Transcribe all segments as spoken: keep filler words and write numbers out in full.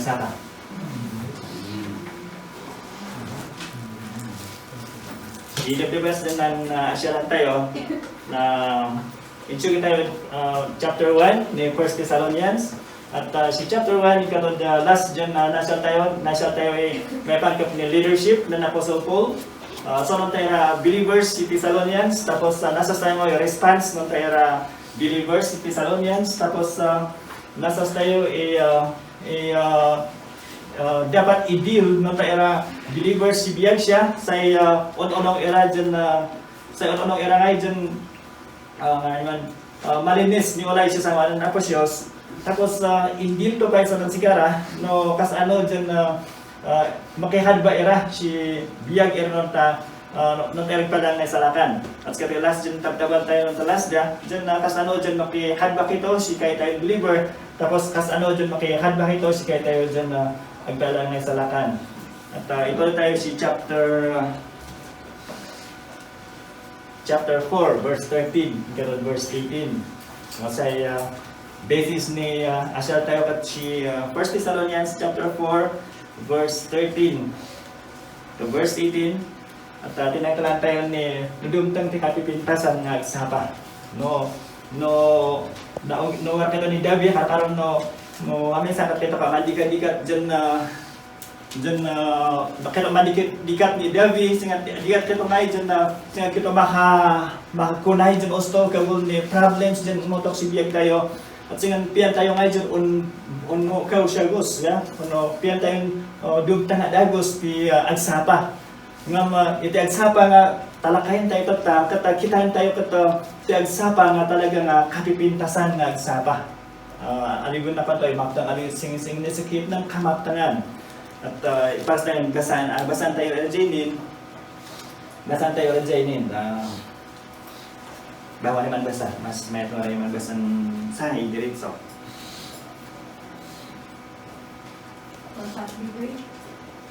Saka. Idebdebes den nan, ah, asyalan tayo na insugi tayo, ah, chapter one ni First Thessalonians. At, ah, si chapter one, ikatod, ah, last dyan na nasyal tayo, nasyal tayo, eh, maipanggep ni leadership na Apostle Paul. Ah, so, non tayo ra believers si Thessalonians, tapos, ah, nasas tayo nga response non tayo ra believers si Thessalonians, tapos, ah, nasas tayo, eh, ah, eh, ah, ah, dapat i-deal non tayo ra believers si biag siya, say, ah, on-onong ira dyan, ah, say on-onong ira ngay dyan, ah, nga naman, ah, malinis ni ulay siya sa ngalan ni Apo Dios. Tapos, ah, indil to kay sa sigara, no, kas ano dyan, ah, ah, makihadba ira, si biag ira non ta, ah, non ta ira padang naisalakan. At sa last dyan, tabtaban tayo non ta last dyan, dyan na kas ano dyan makihadba kito, si kay tayo believer. Tapos kas ano dyan makihadba kito, si kay tayo dyan, ah, agpadang naisalakan. At, ah, ito tayo si chapter, ah, chapter four, verse thirteen, hanggang verse eighteen. Masay, ah, basis ni, ah, asal tayo kat si, ah, First Thessalonians chapter four, verse thirteen to verse eighteen. At, ah, tinaytalan tayo ni, no dumteng ti kapipintasan nga agsapa. No, no, na, no, war kayo ni David, karkaron no, no, amin sa kat kayo ka, madikat-dikat dyan na, Diyan, ah, bakit madikit-dikat ni Davi, singa dikat kito ngay diyan na, singa kito maka-, makakunay diyan usto, kabul ni problems diyan, umutok si biag tayo. At singa pian tayo ngay diyan, un-, unmo kaw siya gus, ya? Uno, pian tayo, oh, dugta nga dagus ti, ah, agsapa. Ngam, ah, iti agsapa nga talakayan tayo tatta, ket, ah, kitaen tayo ket, ah, ti agsapa nga talaga nga kapipintasan nga agsapa. Ah, aliwen na pa tayo, maptang aliwen sing-, sing-, sikit ng kamaptangan. At, ah, ipas tayo, basahan, ah, basahan tayo, L J Nin. Basahan tayo, L J Nin. Ah, bawal naman basa. Mas mayat mo na yung magbasa ng sahi, diretso.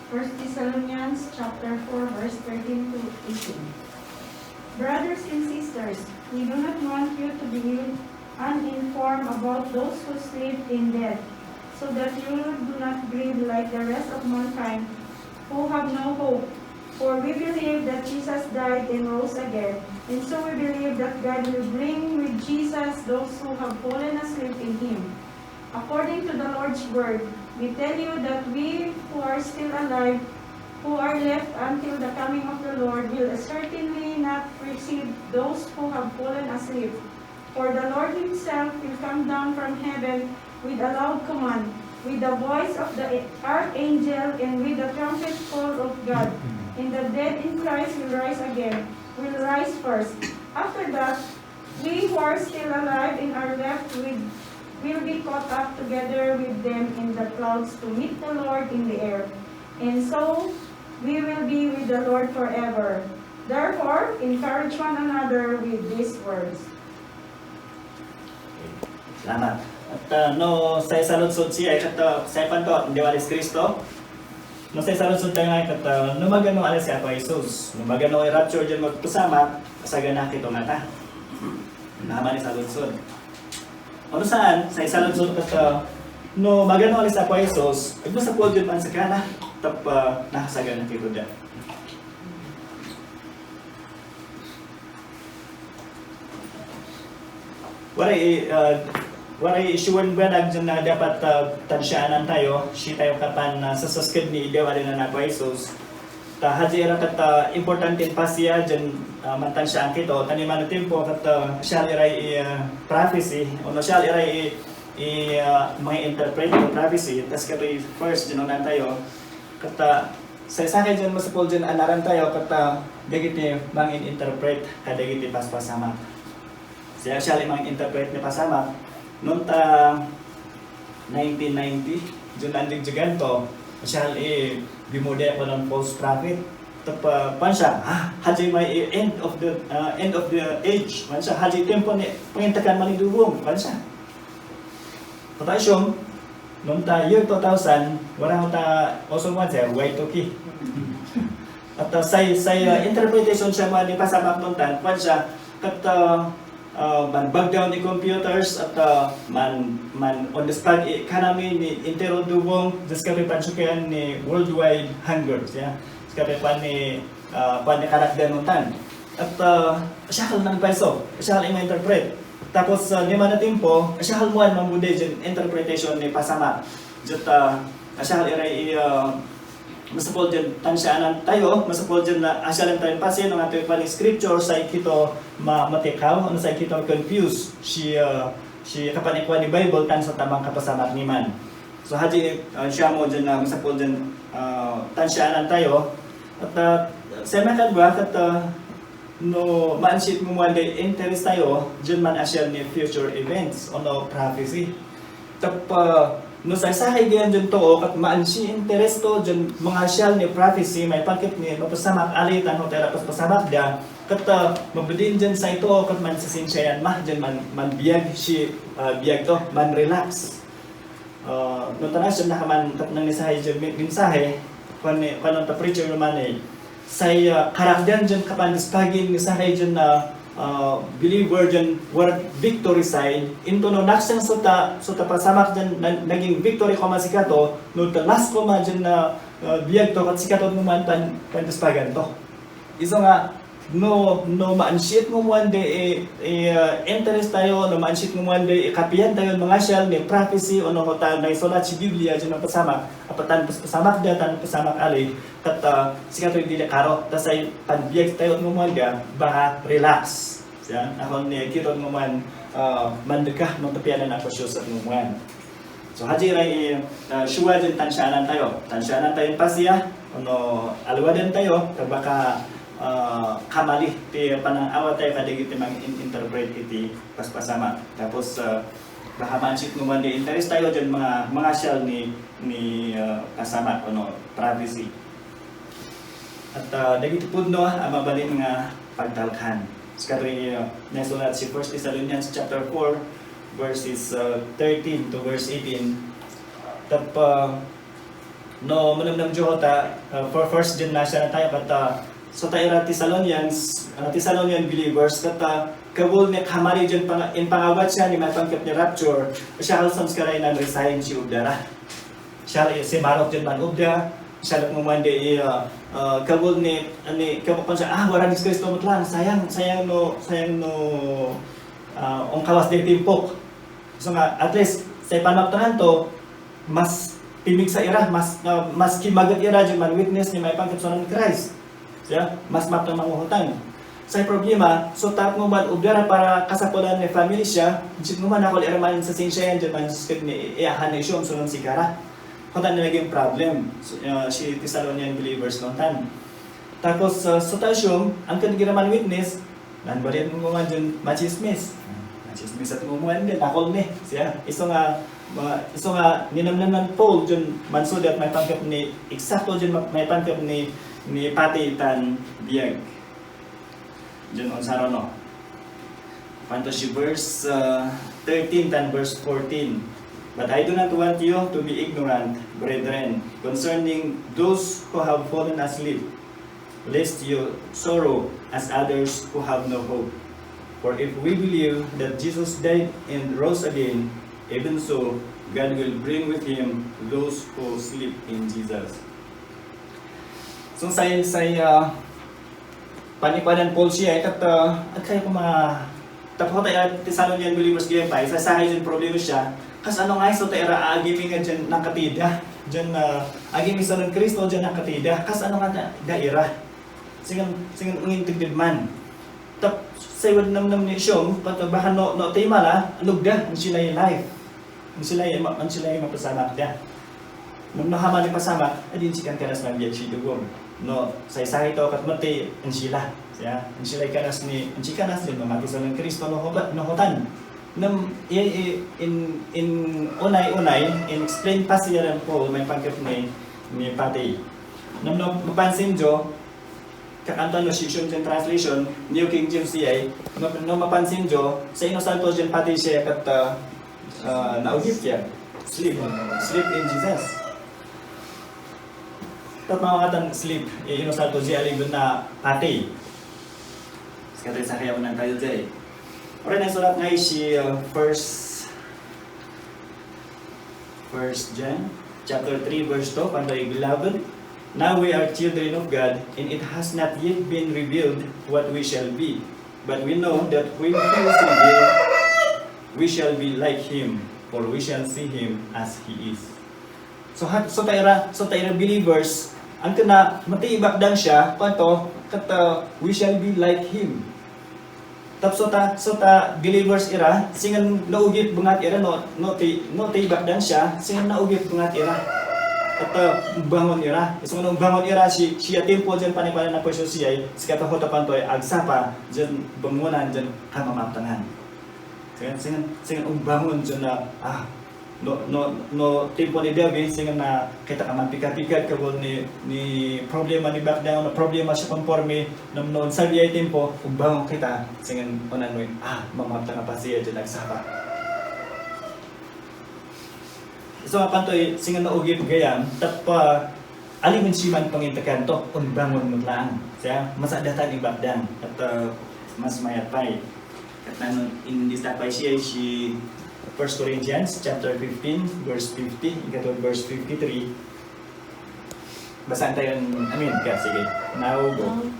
First Thessalonians chapter four, verse thirteen to eighteen. Brothers and sisters, we do not want you to be uninformed about those who sleep in death, so that you do not grieve like the rest of mankind who have no hope. For we believe that Jesus died and rose again, and so we believe that God will bring with Jesus those who have fallen asleep in him. According to the Lord's word, we tell you that we who are still alive, who are left until the coming of the Lord, will certainly not precede those who have fallen asleep. For the Lord himself will come down from heaven with a loud command, with the voice of the archangel, and with the trumpet call of God. And the dead in Christ will rise again, will rise first. After that, we who are still alive and are left with, will be caught up together with them in the clouds to meet the Lord in the air. And so we will be with the Lord forever. Therefore, encourage one another with these words. Salamat. At, ah, no, say saludsod siya, ket, ah, say panto, di walis Kristo. No, say saludsod tayo nga, ket, ah, no magano alis si Apo Jesus. No magano i-rapture diyan magpasamak, asagana kito nga ta. Naman ni saludsod. Ano saan, say saludsod ket, ah, no magano alis si Apo Jesus, agmasapul diyan man sagana, tap, ah, nakasagana kito diyan. Waray, ah, waray isuan banag dyan na dapat, ah, tansianan tayo, si tayo kapan, ah, sasasked ni Idaw, alin na Apo Jesus. Ta, hadya ira kat, ah, importante pa siya dyan, ah, mantansiaan kito. Tani mano tiempo kat, ah, siya iray i, ah, prophecy, o no, siya iray i, i, ah, mga interpret ng prophecy. Tas katoy first, dyan tayo. Kat, ah, sa isa kayo dyan, masapul dyan, anaran tayo, kat, ah, dagiti mangin-interpret kadagiti paspasamak. Siya, siya limang interpret ni pasamak. Noon ta nineteen ninety, John Landig Giganto, siya, eh, bimude ako ng false prophet. Tapa, pan siya, ah, hadjay may end of the, ah, end of the age. Man siya, hadjay tempo ni, pangintakan manidubong. Man siya. Potassium, noon ta year two thousand, wala ta also one, sir, Y two K. At, uh, say, say, uh, interpretation siya mo ni pasamak noon tan, kwan siya, kat, uh, Ah, man-bug down ti computers ket, ah, man, man on the spot ti economy ni entero dubong, just kape pansukian ni worldwide hunger, ya. Just kape pan ni, ah, pan ni karakdan untan. Ket, ah, siakal nang paiso, siakal ima-interpret. Tapos, ah, ni mana timpo, siakal muan mambude diay interpretation ni pasamak. Just, ah, siakal iray, ah, Masapul diay tansianan tayo, masapul diay na asialan tayo pasin, no, nga ti scripture, say kito ma-, matikaw, no, say kito confuse, si, ah, si kapanikuan ni Bible, tan sa tamang kapasamak ni man. So, hadi, ah, siya mo diay na masapul diay, ah, tansianan tayo. At, ah, say makadwa, ket, ah, No, maansit mo muan diay interest tayo, diay man asial ni future events, ono prophecy. Tap-, ah, no say-say diay diay too, ket maansit interest to, diay mangasial ni prophecy, maipanggep ni mapasamak ali, tan no ti ira paspasamak da, ket, ah, mabdin diay say too, ket mansisinsiayan ma, diay man, manbiag si, ah, biag to, man-relax. Ah, no ta nasiam nakaman tapnang ni sahe diay men-, mensahe, kuan ni, kuan ta preacher man eh, say, ah, karakdan diay kapan diay pagin ni sahe diay na, ah, believer diay word victory sign, into no naksang so ta, so ta pasamak diay na, naging victory koma sikato, no ta last koma diay na, ah, biag to, ket sikato no man pan, pan diay pagan to. Isu nga, No, no maansit mo muan diay i-, i-, ah, interest tayo, no maansit mo muan diay ikapian tayo mangasial ni prophecy, ono ta naisulat si Biblia diay mapasamak, apay ta paspasamak da, ta pasamak ali, ket, ah, sikato diay karo, ta say panbiag tayo mo muan diay, baka relax. Siya, nakon ni kiton mo muan, ah, mandeka, no, tapianan a cautious mo muan. So, hadi ray, ah, sua diay tansianan tayo. Tansianan tayo pasia, ono aliwadan tayo, ta baka, ah, kamali ti panang-awat tayo kadagiti mang-in-interpret iti paspasamak. Tapos, ah, baka maansit mo man diay interest tayo diay mga, mangasial ni, ni, ah, pasamak, ono prophecy. At, ah, dagiti pudno a mabalin nga pagtalkan. Sika ray, ah, naisulat si First Thessalonians chapter four, verses, ah, thirteen to verse eighteen. Tapno, no, manamnamtayo ta, ah, for first diay nasianan tayo, ket, ah, so ta ira Thessalonians, ah, Thessalonian believers, ket, ah, kabul ni kamali diay pang-, impangawat siya ni maipanggep ni rapture, siya also sika ray nan-resign si obdara. Siya, eh, si Marok diay man-obda, siya met mo muan diay, ah, ah, kabul ni, ni, kabul pa siya, ah, wara ni Cristo met lang, sayang, sayang no, sayang no, ah, ungkawas diay timpok. So nga, at least, say panaptangan to, mas pimigsa ira, mas, ah, mas kimaget ira diay man-witness ni maipanggep ni Christ. Siya, mas mapno manguhotan. Say problema, so tapno man obdara para kasapulan ni family siya, insit mo man ako ira man sa sinsiayan, diay man suspek ni iyahan ni Shom, so nang sigara. Kutan na naging problem, so, ah, si Thessalonian believers no tan. Tapos, ah, so ta Shom, ang kadagiti man-witness, Nagbalin mo man diay machismis. Machismis at mo man diay, nakol ni. Siya, isu nga, ma-, isu nga ninamnam ni Paul diay mansurat maipanggep ni, eksakto diay ma-, maipanggep ni, ni pati tan biag. Diay unsaron no. Kuan to si verse, ah, thirteen tan verse fourteen. But I do not want you to be ignorant, brethren, concerning those who have fallen asleep, lest you sorrow as others who have no hope. For if we believe that Jesus died and rose again, even so God will bring with him those who sleep in Jesus. So say, say, ah, panikuadan Paul siya, ket, ah, agkayo koma Tapno ta ira Thessalonian believers diay pay, say-say diay problema siya, kasano nga isu ta ira agimi nga diay nakatida, diay, ah, agimi isu ni Cristo diay nakatida, kasano nga da, da ira? Singan, singan ngintinded man. Tap-, say wen namnam ni Shom, ket baka no, no, tay mala, lugda, ang sila'y life. Ang sila'y ma-, ang sila'y mapasamak da. No, no, haman ni pasamak, adi insikan kanas mangbiag si dugom. No, say-say to, ket mati, ang sila. Siya, ang sila'y kanas ni, ang si kanas diay mamati isu ni Cristo no hoba-, no hotan. Nam, i, i, in, in unay-unay, in explain pa siya ran Paul, maipanggep ni, ni pati. Nam, no, mapansin diay, Kakanto no, si Shum diay translation, New King James diay, no, no mapansin diay, say inusal to diay pati siya ket, ah, ah, naugip diay. Sleep. Sleep in Jesus. Tapno nga tan sleep, eh, inusal to diay aliwen na pati. Sika tay sakay ako ng tayo diay. Uray naisurat nga si, uh, First, First John chapter three, verse two, kuanto, "Beloved, now we are children of God, and it has not yet been revealed what we shall be. But we know that when he is revealed, we shall be like him, for we shall see him as he is." So, ha-, so ta ira, so ta ira believers, ang kana, mati ibakdang siya, kuanto, ket, uh, we shall be like him. Tapno so ta, so ta believers ira, singin naugip bengat ira, no, no ti, no ti ibakdang siya, singin naugip bengat ira. Ket, uh, umbangon ira. Isu nga umbangon ira, si, siya tiempo diay panikuana na presyo siya, sika ta kuanto, agsapa, diay bangonan, diay kamamaptangan. Singin, singin, singin umbangon diay na, ah, No, no, no tiempo ni David, singin na kita ka man pikapikad, kabul ni, ni problema ni bakdang, no problema siya konforme, no, no, sabi ay tiempo, umbangon kita, singin, kunan mo, ah, mamapta nga pasiya diay agsapa. So, nga kuanto, eh, singin na ugip gayam, tapno, alimen siya man pangintekanto, umbangon met laeng. Siya, masakdatan ibakdang, ket, uh, mas mayat pay. Ket nano, in this tapay siya, si First Corinthians chapter fifteen, verse fifty, inkato verse fifty-three. Basaan tayo, I mean, ka, sige. Now, go.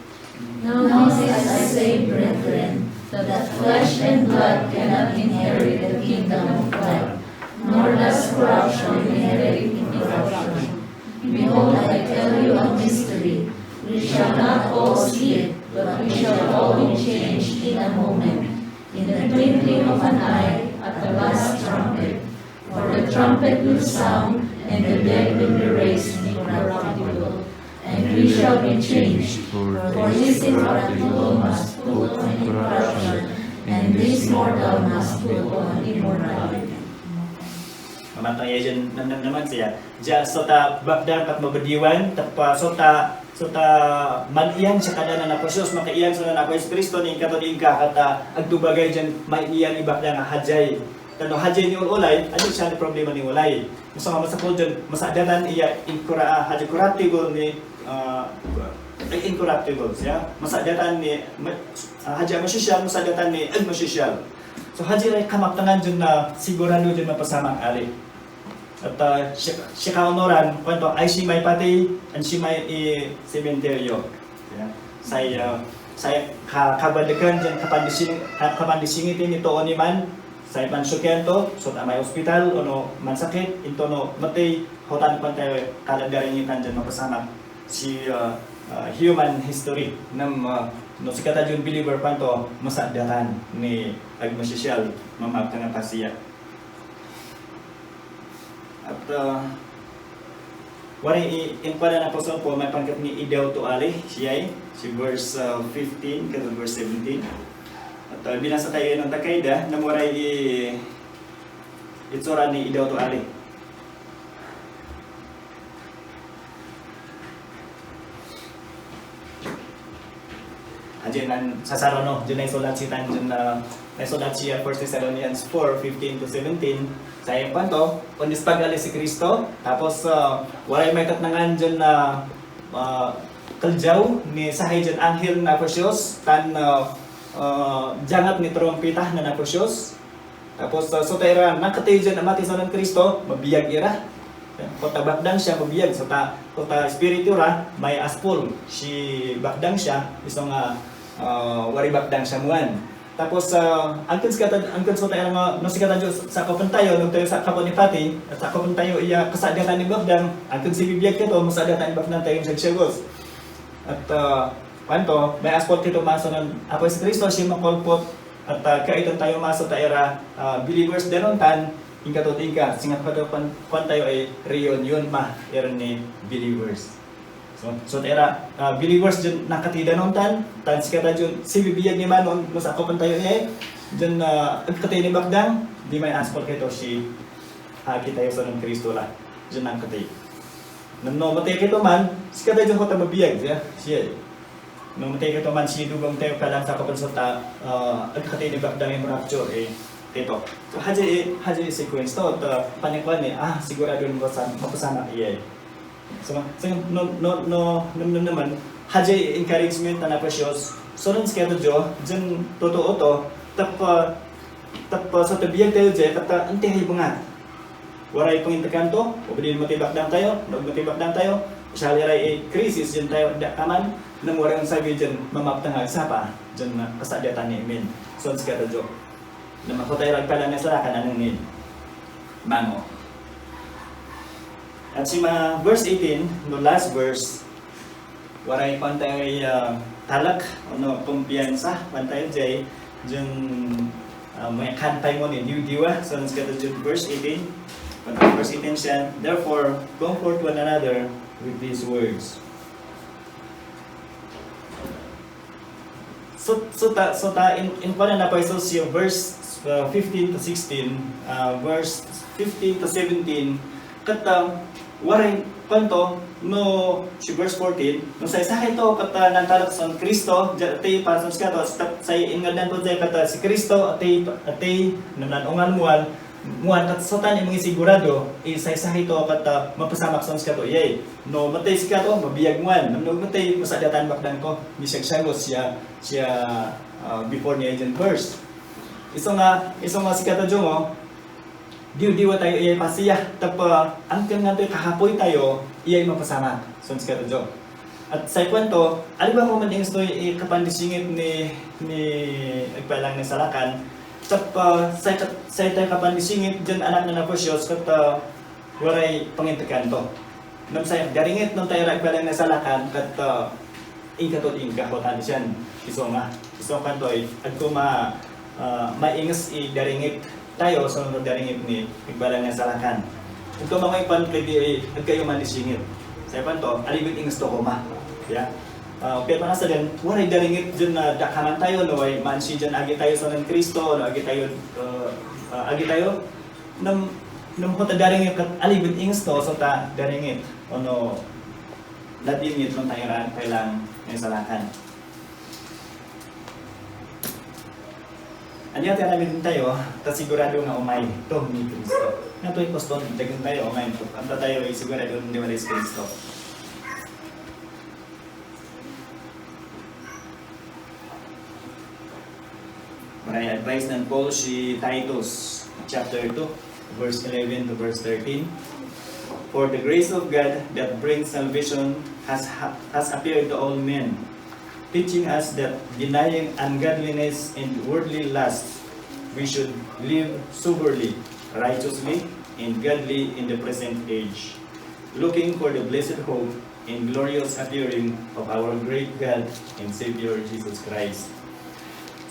Now this I say, brethren, that flesh and blood cannot inherit the kingdom of God, nor does corruption inherit incorruption. Behold, I tell you a mystery. We shall not all see it, but we shall all be changed in a moment, in the twinkling of an eye, at the last trumpet. For the trumpet will sound, and the dead will be raised incorruptible, and we shall be changed. For this incorruptible must put on incorruption, and this mortal must put on immortality. Mamantang iya diay, namnam naman siya. Diay, so ta bakdang ket mabadiwan, tapno, so ta, so ta man-iyan sa kada na Apo Jesus, makaiyan sa na Apo Jesu Cristo, ni inkato ni inka, ket, ah, agtubagay diay, man-iyan ibakdang nga hadiay. Tano hadiay ni ul-ulay, adi siya ni problema ni ulay. Masama, masapul diay, masakdatan iya inkura-, ah, hadiay corruptible ni, ah, ay, incorruptible siya. Masakdatan ni, ma-, ah, hadiay masosyal, masakdatan ni, ay, masosyal. So, hadiay ray kamaptangan diay na sigurado diay mapasamak ali. Ket, ah, siya, siya kaunoran, kuanto, ay siya maipati, ay siya mai-, i-, sementeryo. Yeah. Say, ah, say ka-, kabadekan diay kapandising-, ka-, kapandisingiti ni tuo ni man, say mansukento, so ta may ospital, ono mansakit, intono mati, kuanto, kuanto, kalandaringitan diay mapasamak si, ah, ah, human history. Ngem, ah, no sika ta diay believer, kuanto, masakdatan ni agmasosyal, mamapta nga pasiya. Ket, ah, waray i-, inkuana ni Apostol Paul, maipankat ni idawto ali, siya, si verse, ah, fifteen, ken verse seventeen. Ket, ah, binasa tayo ng takayda, ngem waray i-, itsura ni idawto ali. Diay nan-, sasaruno, diay naisulat siya tan, diay na, naisulat siya First Thessalonians four fifteen to seventeen. Say kuanto, undispag ali si Cristo, tapos, ah, waray maikatnangan diay na, ah, keldiaw ni sahay diay anghel ni Apo Jesus, tan, ah, ah, diangat ni trumpeta ni Apo Jesus. Tapos, ah, so ta ira nakati diay a mati isunga ni Cristo, mabiag ira. Kuanto bakdang siya, mabiag. So ta, kuanto espiritu ra, may aspol. Si bakdang siya, isu nga, ah, waray bakdang siya muan. Tapos, ah, angken sika ta, angken so ta ira nga, no sika ta diay, sakupen tayo, no tayo sakupen ni pati, sakupen tayo iya kasakdatan ni bakdang, angken si bibiag kato, masakdatan ni bakdang tayo sa siagos. Ket, ah, kuanto, may aspol kato maso ni Apo Jesu Cristo, siya makulpot, ket, ah, kaitan tayo maso ta ira, ah, believers danontan, inkato ti inka, singa kuanto, kuan-, kuan tayo ay reunion ma, ira ni believers. So, so ta ira, ah, believers diay nakati danontan, tan sika ta diay, si bibiag ni manon, no sakupen tayo, eh, diay, ah, agkati ni bakdang, diay may aspol kato si, ah, kita tayo sa Cristo la, diay nakati. Ngem no mati kato man, sika ta diay kuanto mabiag, siya, siya. No mati kato man, si dugong tayo kalang sakupen so ta, ah, agkati ni bakdang im rapture, eh, kato. So, hadiay, hadiay sequence to, ta, panikuan ni, ah, sigurado mapasan-, mapasamak iya, eh. So, so, no, no, no, no, no, naman, hadiay encouragement na precious. So, nun sika to, diay, diay, totoo to, Tapno, tapno sa tabiag tayo diay, ket, ah, anti ay bungat. Waray pangintekanto, o bidin matibakdang tayo, no matibakdang tayo, siya iray krisis diyan tayo, da kaman, nang waray ang sabi diyan, mamapta nga agsapa, diyan na, kasadiatan ni Amen. So, ang sikatayo. Nang makutay ragpalan nga salakan, anong need? Bango. At si ma-, verse eighteen, no last verse, waray kuan tayo, ah, talek, o no, kumpiyansa, kuan tayo, jay, jun, ah, may kantay mo ni Diw Diwa, so, let's get to verse eighteen. Verse eighteen siya, "Therefore, comfort one another with these words." So, so ta, so ta, in, in kuan na pa iso siya verse, uh, fifteen to sixteen, uh, verse fifteen to seventeen, ket, uh, waray, kuanto, no, si verse fourteen, no, say, sakay to, ket, uh, nantalek son Cristo, ja-, ti, para son sikato, step, say, inngannanto, say, ket, uh, si Cristo, ti, ti, nananungan muan, muan, ket satan, mangisigurado, isay, sakay to, ket, uh, mapasamak son sikato, iyay. No, matay sikato, mabiag muan. No, matay, masadiatan bakdang ko. Ni siya, siya, siya, ah, before niya idiay verse. Isu nga, isu nga sikatayo, no? Diw-diwa tayo iyay pasiya. Tapno, ang kanya to'y kahapoy tayo, iyay mapasamak. So, sikatayo. At say kuanto, aliwa mo man ingustoy i-, kapandisingit ni, ni agpalang ni Salakan. Tapno, say, say tayo kapandisingit, diyan anak na napos Diyos, ket, ah, waray pangintekanto. Ngem say, daringit no tayo ragbalang nasalakan, ket, ah, inkato ti inka, kuan siya, isu nga. Isu kanto, eh, agko ma-, ah, mainges i daringit tayo, so no daringit ni, agbalang nasalakan. Agko mangipan, pwede, eh, agkayo man isingit. Say kuanto, aliwit inges to koma. Ya. Ah, pero nga sa din, waray daringit diyan na dakaman tayo, no, ay mansi diyan agi tayo sa ng Kristo, no, agi tayo, ah, ah, agi tayo, Num-, num-, ko ta daringit ket aliwit inges to, so ta daringit, ono, nadingit no tayo ra-, kailang naisalakan. Ania ti aramiden tayo, ta sigurado nga umay to ni Cristo. Nga to'y kuston, daging tayo, umay to. Anta tayo, sigurado nga umay si Cristo. Maray advice ni Paul si Titus, chapter two, verse eleven to verse thirteen. "For the grace of God that brings salvation has ha-, has appeared to all men, teaching us that denying ungodliness and worldly lusts, we should live soberly, righteously, and godly in the present age, looking for the blessed hope and glorious appearing of our great God and Savior Jesus Christ."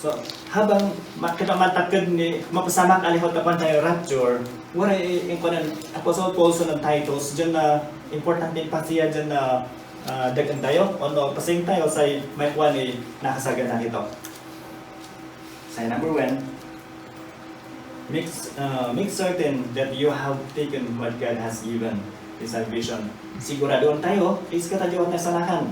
So, habang makita mataked ni, mapasamak a lihut a pantay rapture, waray inkuanan Apostle Paul sa Titus, diyan na importante pasiya diyan na, ah, dagan tayo, o no, pasing tayo say may kuan ni nakasagana kito. Say number one, Make, uh, make certain that you have taken what God has given, the salvation. Siguradoon tayo, is katayo at nasalakan.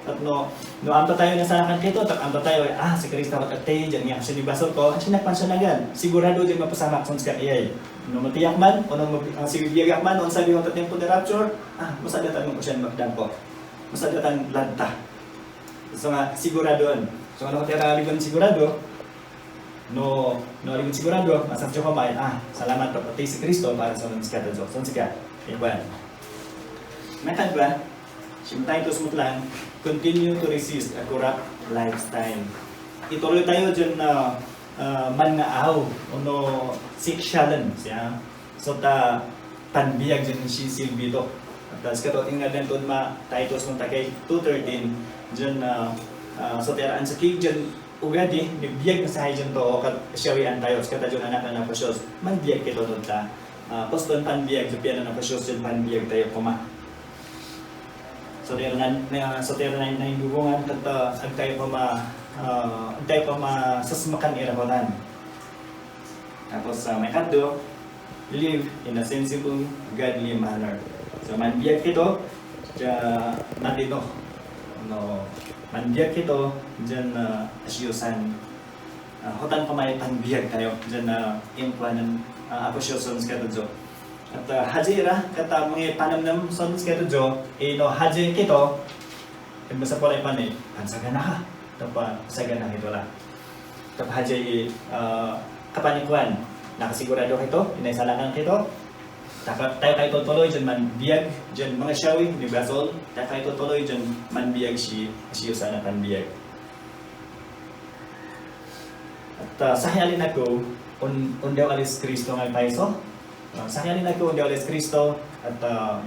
At no, no amta tayo nasalakan kito, tak amta tayo, ah, si Kristo at atay, diyan nga siya ni basol ko, at siya nagpansanagan. Sigurado diyan mapasamak sa sikat iyay. No matiyak man, o no mag-, ang sibibiyagak man, o ang sabi mo, tatimpo ni rapture, ah, masadatan mo siya magdampo. Masadatan ladta. So nga, siguradoon. So, ano ko tiyara aliwan sigurado? No, no aliwan sigurado, masasyo ko may, ah, salamat pa pati si Kristo para sa mga sikata Diyos. So, sige, iwan. Nakad ba? Siyempre, ito sumutlang, continue to resist a corrupt lifestyle. Ituloy tayo dyan na, ah, man nga aw, o no, seek challenge, ya. So, ta, panbiag dyan si Silvito. At, ah, sikato, tingnan dyan, Tudma, Titus, nung takay two thirteen, dyan, ah, ah, so, tiyaraan sa kig dyan, ugadi, nagbiag na sa hay dyan to, kat siyawian tayo, sikata dyan anak na napasyon, manbiag kito, no, ta, ah, poston panbiag, sa piano napasyon, dyan panbiag tayo, kuma. So, tiyara na, na, so, tiyara na, na indubungan, kat, ah, agtayo pa ma, ah, agtayo pa ma, sasmakan irahotan. Tapos, ah, may kaddo, live in a sensible, godly manner. So, manbiag kito, ja, matino. No, manbiag kito, dyan, ah, asyosan. Ah, hotan pa may panbiag tayo, dyan, ah, inkuanan, ah, aposyoson sikata Diyos. At, ah, haji ira, kata mga panamnam son sikata Diyos, eh, no, haji kito, eh, basta pala ipan, eh, pansagana ka. Tapos, sagana kito la. Tapno hadiay, ah, kapanikuan, nakasigurado kayto, inay salakan kayto. Taka-, tayo kayto tuloy diyan man biag, diyan mga siawi, ni Basol, tayo kayto tuloy diyan man biag si, si Yosana pan biag. At, ah, sakialinako, un-, undaw alis Cristo nga paiso. Ah, sakialinako, undaw alis Cristo, at, ah,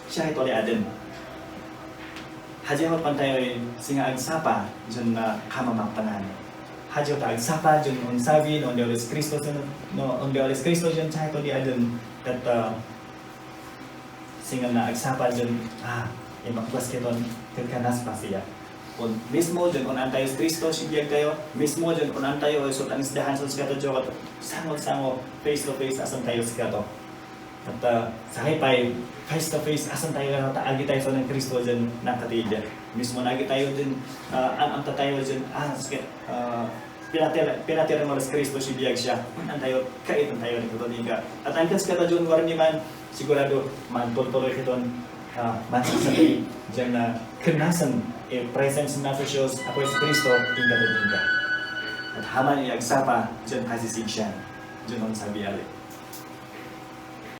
siya ito liaden. Hadiay mapantayo singa agsapa, diyan na kamamappanan. Hadiay ta agsapa, diyan unsabi, no, undaw alis Cristo, no, undaw alis Cristo, diyan siya ito liaden. At, ah, Singa na agsapa diyan, ah, imakwas kiton, ket kanas pa siya. Kun mismo diyan un-antayo si Cristo, sibiagtayo, mismo diyan un-antayo, isu ta isdahan sa sikato, Diyo, ket sango-sango, face to face, asantayo sikato. At, ah, sakay pay, face to face, asantayo, ta agitayo sa ni Cristo diyan, nakatidya. Mismo na agitayo diyan, ah, an-, amtatayo diyan, ah, sige, ah, Pinatir-, pinatiran mo ni Cristo, sibiag siya. Antayo, kaitantayo ni Cristo, inka. At angkas kata John warni man, sigurado, mantultuloy kiton, ah, mansasabay, diyan na kanasan, eh, presence na Jesus, apo si Cristo, inka to inka. At aman iya agsapa, diyan kasisiksian, diyan ang sabi ali.